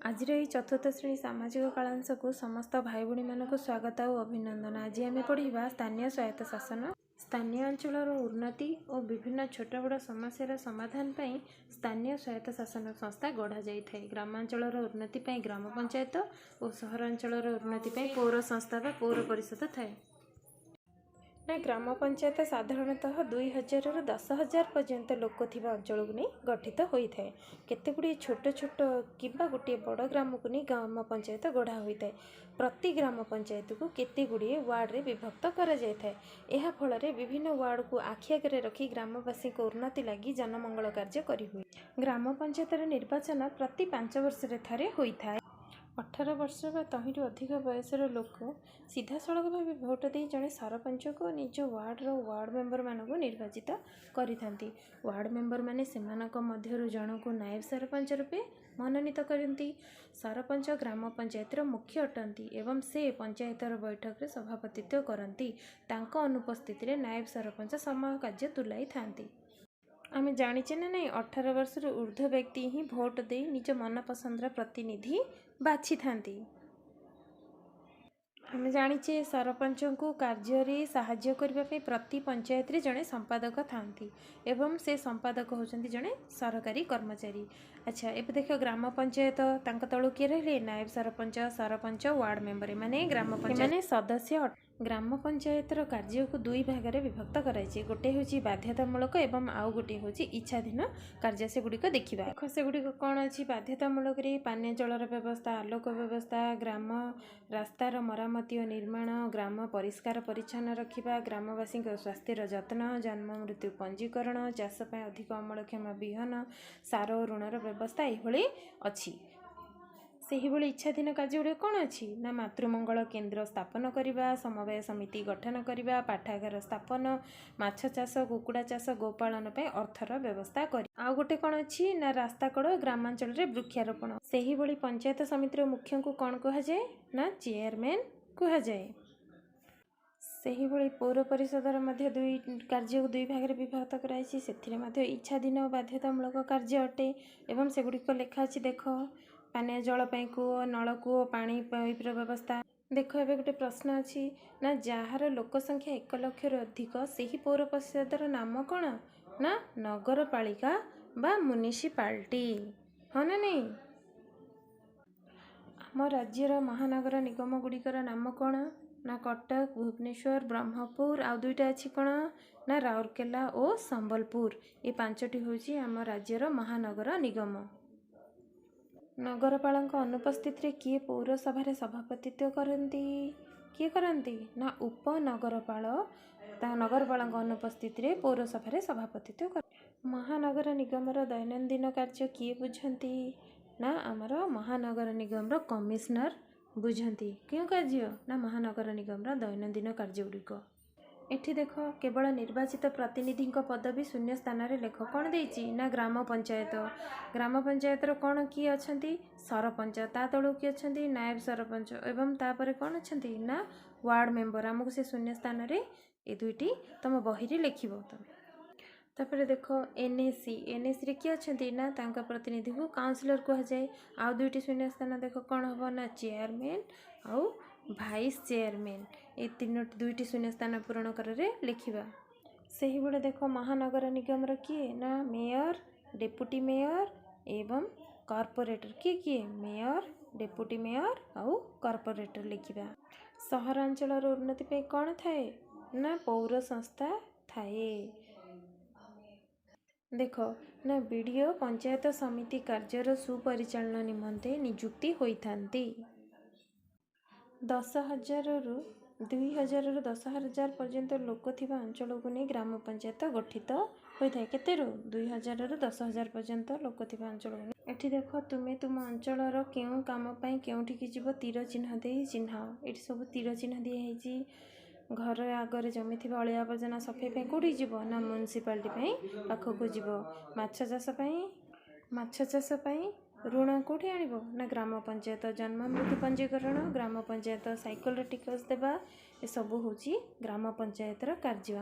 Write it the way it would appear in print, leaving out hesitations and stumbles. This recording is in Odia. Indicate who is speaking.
Speaker 1: ଆଜିର ଏହି ଚତୁର୍ଥ ଶ୍ରେଣୀ ସାମାଜିକ କାଳାଂଶକୁ ସମସ୍ତ ଭାଇ ଭଉଣୀମାନଙ୍କୁ ସ୍ୱାଗତ ଆଉ ଅଭିନନ୍ଦନ। ଆଜି ଆମେ ପଢ଼ିବା ସ୍ଥାନୀୟ ସ୍ୱାୟତ୍ତ ଶାସନ। ସ୍ଥାନୀୟ ଅଞ୍ଚଳର ଉନ୍ନତି ଓ ବିଭିନ୍ନ ଛୋଟ ବଡ଼ ସମସ୍ୟାର ସମାଧାନ ପାଇଁ ସ୍ଥାନୀୟ ସ୍ୱାୟତ୍ତ ଶାସନ ସଂସ୍ଥା ଗଢ଼ାଯାଇଥାଏ। ଗ୍ରାମାଞ୍ଚଳର ଉନ୍ନତି ପାଇଁ ଗ୍ରାମ ପଞ୍ଚାୟତ ଓ ସହରାଞ୍ଚଳର ଉନ୍ନତି ପାଇଁ ପୌର ସଂସ୍ଥା ବା ପୌର ପରିଷଦ ଥାଏ। ନା, ଗ୍ରାମ ପଞ୍ଚାୟତ ସାଧାରଣତଃ 2000ରୁ 10,000 ପର୍ଯ୍ୟନ୍ତ ଲୋକ ଥିବା ଅଞ୍ଚଳକୁ ନେଇ ଗଠିତ ହୋଇଥାଏ। କେତେ ଗୁଡ଼ିଏ ଛୋଟ ଛୋଟ କିମ୍ବା ଗୋଟିଏ ବଡ଼ ଗ୍ରାମକୁ ନେଇ ଗ୍ରାମ ପଞ୍ଚାୟତ ଗଢ଼ା ହୋଇଥାଏ। ପ୍ରତି ଗ୍ରାମ ପଞ୍ଚାୟତକୁ କେତେ ଗୁଡ଼ିଏ ୱାର୍ଡ଼ରେ ବିଭକ୍ତ କରାଯାଇଥାଏ। ଏହା ଫଳରେ ବିଭିନ୍ନ ୱାର୍ଡ଼କୁ ଆଖି ଆଗରେ ରଖି ଗ୍ରାମବାସୀଙ୍କ ଉନ୍ନତି ଲାଗି ଜନମଙ୍ଗଳ କାର୍ଯ୍ୟ କରିହୁଏ। ଗ୍ରାମ ପଞ୍ଚାୟତର ନିର୍ବାଚନ ପ୍ରତି 5 ବର୍ଷରେ ଥରେ ହୋଇଥାଏ। 18 ବର୍ଷ ବା ତହିଁରୁ ଅଧିକ ବୟସର ଲୋକ ସିଧାସଳଖ ଭାବେ ଭୋଟ ଦେଇ ଜଣେ ସରପଞ୍ଚକୁ, ନିଜ ୱାର୍ଡ଼ର ୱାର୍ଡ଼ ମେମ୍ବରମାନଙ୍କୁ ନିର୍ବାଚିତ କରିଥାନ୍ତି। ୱାର୍ଡ଼ ମେମ୍ବରମାନେ ସେମାନଙ୍କ ମଧ୍ୟରୁ ଜଣଙ୍କୁ ନାଏବ ସରପଞ୍ଚ ରୂପେ ମନୋନୀତ କରନ୍ତି। ସରପଞ୍ଚ ଗ୍ରାମ ପଞ୍ଚାୟତର ମୁଖ୍ୟ ଅଟନ୍ତି ଏବଂ ସେ ପଞ୍ଚାୟତର ବୈଠକରେ ସଭାପତିତ୍ୱ କରନ୍ତି। ତାଙ୍କ ଅନୁପସ୍ଥିତିରେ ନାଏବ ସରପଞ୍ଚ ସମ କାର୍ଯ୍ୟ ତୁଲାଇଥାନ୍ତି। ଆମେ ଜାଣିଛେ ନା ନାଇଁ, 18 ବର୍ଷରୁ ଉର୍ଦ୍ଧ୍ୱ ବ୍ୟକ୍ତି ହିଁ ଭୋଟ ଦେଇ ନିଜ ମନପସନ୍ଦର ପ୍ରତିନିଧି ବାଛିଥାନ୍ତି। ଆମେ ଜାଣିଛେ, ସରପଞ୍ଚଙ୍କୁ କାର୍ଯ୍ୟରେ ସାହାଯ୍ୟ କରିବା ପାଇଁ ପ୍ରତି ପଞ୍ଚାୟତରେ ଜଣେ ସମ୍ପାଦକ ଥାନ୍ତି ଏବଂ ସେ ସମ୍ପାଦକ ହେଉଛନ୍ତି ଜଣେ ସରକାରୀ କର୍ମଚାରୀ। ଆଚ୍ଛା, ଏବେ ଦେଖ, ଗ୍ରାମ ପଞ୍ଚାୟତ, ତାଙ୍କ ତଳୁ କିଏ ରହିଲେ? ନାଏବ ସରପଞ୍ଚ, ସରପଞ୍ଚ, ୱାର୍ଡ଼ ମେମ୍ବର, ଏମାନେ ଗ୍ରାମ ପଞ୍ଚାୟତ ସଦସ୍ୟ। ଗ୍ରାମ ପଞ୍ଚାୟତର କାର୍ଯ୍ୟକୁ ଦୁଇ ଭାଗରେ ବିଭକ୍ତ କରାଯାଇଛି। ଗୋଟେ ହେଉଛି ବାଧ୍ୟତାମୂଳକ ଏବଂ ଆଉ ଗୋଟିଏ ହେଉଛି ଇଚ୍ଛାଧୀନ କାର୍ଯ୍ୟ। ସେଗୁଡ଼ିକ ଦେଖିବା। ଦେଖ, ସେଗୁଡ଼ିକ କ'ଣ ଅଛି। ବାଧ୍ୟତାମୂଳକରେ ପାନୀୟ ଜଳର ବ୍ୟବସ୍ଥା, ଆଲୋକ ବ୍ୟବସ୍ଥା, ଗ୍ରାମ ରାସ୍ତାର ମରାମତି ଓ ନିର୍ମାଣ, ଗ୍ରାମ ପରିଷ୍କାର ପରିଚ୍ଛନ୍ନ ରଖିବା, ଗ୍ରାମବାସୀଙ୍କ ସ୍ୱାସ୍ଥ୍ୟର ଯତ୍ନ, ଜନ୍ମ ମୃତ୍ୟୁ ପଞ୍ଜୀକରଣ, ଚାଷ ପାଇଁ ଅଧିକ ଅମଳକ୍ଷମ ବିହନ, ସାର ଓ ଋଣର ବ୍ୟବସ୍ଥା, ଏହିଭଳି ଅଛି। ସେହିଭଳି ଇଚ୍ଛାଧୀନ କାର୍ଯ୍ୟ ଗୁଡ଼ିକ କ'ଣ ଅଛି ନା, ମାତୃମଙ୍ଗଳ କେନ୍ଦ୍ର ସ୍ଥାପନ କରିବା, ସମବାୟ ସମିତି ଗଠନ କରିବା, ପାଠାଗାର ସ୍ଥାପନ, ମାଛ ଚାଷ, କୁକୁଡ଼ା ଚାଷ, ଗୋପାଳନ ପାଇଁ ଅର୍ଥର ବ୍ୟବସ୍ଥା କରି। ଆଉ ଗୋଟେ କ'ଣ ଅଛି ନା, ରାସ୍ତା କଡ଼ ଗ୍ରାମାଞ୍ଚଳରେ ବୃକ୍ଷାରୋପଣ। ସେହିଭଳି ପଞ୍ଚାୟତ ସମିତିର ମୁଖ୍ୟଙ୍କୁ କ'ଣ କୁହାଯାଏ ନା, ଚେୟାରମ୍ୟାନ୍ କୁହାଯାଏ। ସେହିଭଳି ପୌର ପରିଷଦର ମଧ୍ୟ ଦୁଇ କାର୍ଯ୍ୟକୁ ଦୁଇ ଭାଗରେ ବିଭକ୍ତ କରାଯାଇଛି। ସେଥିରେ ମଧ୍ୟ ଇଚ୍ଛାଧୀନ ଓ ବାଧ୍ୟତାମୂଳକ କାର୍ଯ୍ୟ ଅଟେ ଏବଂ ସେଗୁଡ଼ିକ ଲେଖା ଅଛି। ଦେଖ, ପାନୀୟ ଜଳ ପାଇଁ କୂଅ, ନଳକୂଅ, ପାଣି ପାଇପ୍ର ବ୍ୟବସ୍ଥା। ଦେଖ, ଏବେ ଗୋଟେ ପ୍ରଶ୍ନ ଅଛି ନା, ଯାହାର ଲୋକ ସଂଖ୍ୟା 1 ଲକ୍ଷରୁ ଅଧିକ ସେହି ପୌର ପରିଷଦର ନାମ କ'ଣ ନା, ନଗରପାଳିକା ବା ମ୍ୟୁନିସିପାଲିଟି। ହଁ ନା ନାଇଁ? ଆମ ରାଜ୍ୟର ମହାନଗର ନିଗମ ଗୁଡ଼ିକର ନାମ କ'ଣ ନା, କଟକ, ଭୁବନେଶ୍ୱର, ବ୍ରହ୍ମପୁର, ଆଉ ଦୁଇଟା ଅଛି କ'ଣ ନା, ରାଉରକେଲା ଓ ସମ୍ବଲପୁର। ଏ 5ଟି ହେଉଛି ଆମ ରାଜ୍ୟର ମହାନଗର ନିଗମ। ନଗରପାଳଙ୍କ ଅନୁପସ୍ଥିତିରେ କିଏ ପୌରସଭାରେ ସଭାପତିତ୍ୱ କରନ୍ତି? କିଏ କରନ୍ତି ନା, ଉପନଗରପାଳ ତା ନଗରପାଳଙ୍କ ଅନୁପସ୍ଥିତିରେ ପୌରସଭାରେ ସଭାପତିତ୍ୱ କରନ୍ତି। ମହାନଗର ନିଗମର ଦୈନନ୍ଦିନ କାର୍ଯ୍ୟ କିଏ ବୁଝନ୍ତି ନା, ଆମର ମହାନଗର ନିଗମର କମିଶନର ବୁଝନ୍ତି। କେଉଁ କାର୍ଯ୍ୟ ନା, ମହାନଗର ନିଗମର ଦୈନନ୍ଦିନ କାର୍ଯ୍ୟ ଗୁଡ଼ିକ। ଏଠି ଦେଖ, କେବଳ ନିର୍ବାଚିତ ପ୍ରତିନିଧିଙ୍କ ପଦବୀ ଶୂନ୍ୟ ସ୍ଥାନରେ ଲେଖ। କ'ଣ ଦେଇଛି ନା, ଗ୍ରାମ ପଞ୍ଚାୟତ। ଗ୍ରାମ ପଞ୍ଚାୟତର କ'ଣ କିଏ ଅଛନ୍ତି? ସରପଞ୍ଚ। ତା ତଳକୁ କିଏ ଅଛନ୍ତି? ନାୟବ ସରପଞ୍ଚ। ଏବଂ ତାପରେ କ'ଣ ଅଛନ୍ତି ନା, ୱାର୍ଡ଼ ମେମ୍ବର। ଆମକୁ ସେ ଶୂନ୍ୟ ସ୍ଥାନରେ ଏ ଦୁଇଟି ତୁମ ବହିରେ ଲେଖିବ ତମେ। ତାପରେ ଦେଖ, ଏନ୍ଏସି। ଏନ୍ଏସିରେ କିଏ ଅଛନ୍ତି ନା, ତାଙ୍କ ପ୍ରତିନିଧିକୁ କାଉନସିଲର କୁହାଯାଏ। ଆଉ ଦୁଇଟି ଶୂନ୍ୟ ସ୍ଥାନ ଦେଖ, କ'ଣ ହେବ ନା, ଚେୟାରମ୍ୟାନ୍ ଆଉ ଭାଇସ୍ ଚେୟାରମ୍ୟାନ୍। ଏ ତିନୋଟି ଦୁଇଟି ଶୂନ୍ୟ ସ୍ଥାନ ପୂରଣ କରରେ ଲେଖିବା। ସେହିଭଳି ଦେଖ, ମହାନଗର ନିଗମର କିଏ ନା, ମେୟର, ଡେପୁଟି ମେୟର ଏବଂ କର୍ପୋରେଟର। କିଏ କିଏ? ମେୟର, ଡେପୁଟି ମେୟର ଆଉ କର୍ପୋରେଟର ଲେଖିବା। ସହରାଞ୍ଚଳର ଉନ୍ନତି ପାଇଁ କ'ଣ ଥାଏ ନା, ପୌର ସଂସ୍ଥା ଥାଏ। ଦେଖ ନା, ବି ଡ଼ି ଓ ପଞ୍ଚାୟତ ସମିତି କାର୍ଯ୍ୟର ସୁପରିଚାଳନା ନିମନ୍ତେ ନିଯୁକ୍ତି ହୋଇଥାନ୍ତି। 10,000ରୁ 2000ରୁ 10,000 ପର୍ଯ୍ୟନ୍ତ ଲୋକ ଥିବା ଅଞ୍ଚଳକୁ ନେଇ ଗ୍ରାମ ପଞ୍ଚାୟତ ଗଠିତ ହୋଇଥାଏ। କେତେରୁ? 2000ରୁ 10,000 ପର୍ଯ୍ୟନ୍ତ ଲୋକ ଥିବା ଅଞ୍ଚଳକୁ ନେଇ। ଏଠି ଦେଖ, ତୁମେ ତୁମ ଅଞ୍ଚଳର କେଉଁ କାମ ପାଇଁ କେଉଁଠିକି ଯିବ ତୀର ଚିହ୍ନ ଦେଇ ଚିହ୍ନାଅ। ଏଠି ସବୁ ତୀର ଚିହ୍ନ ଦିଆହେଇଛି। ଘର ଆଗରେ ଜମିଥିବା ଅଳିଆ ଆବର୍ଜନା ସଫେଇ ପାଇଁ କେଉଁଠିକି ଯିବ ନା, ମ୍ୟୁନିସିପାଲିଟି ପାଇଁ ପାଖକୁ ଯିବ। ମାଛ ଚାଷ ପାଇଁ ଋଣ କେଉଁଠି ଆଣିବ ନା, ଗ୍ରାମ ପଞ୍ଚାୟତ। ଜନ୍ମ ମୃତ୍ୟୁ ପଞ୍ଜୀକରଣ ଗ୍ରାମ ପଞ୍ଚାୟତ। ସାଇକେଲର ଟିକସ ଦେବା, ଏସବୁ ହେଉଛି ଗ୍ରାମ ପଞ୍ଚାୟତର କାର୍ଯ୍ୟ।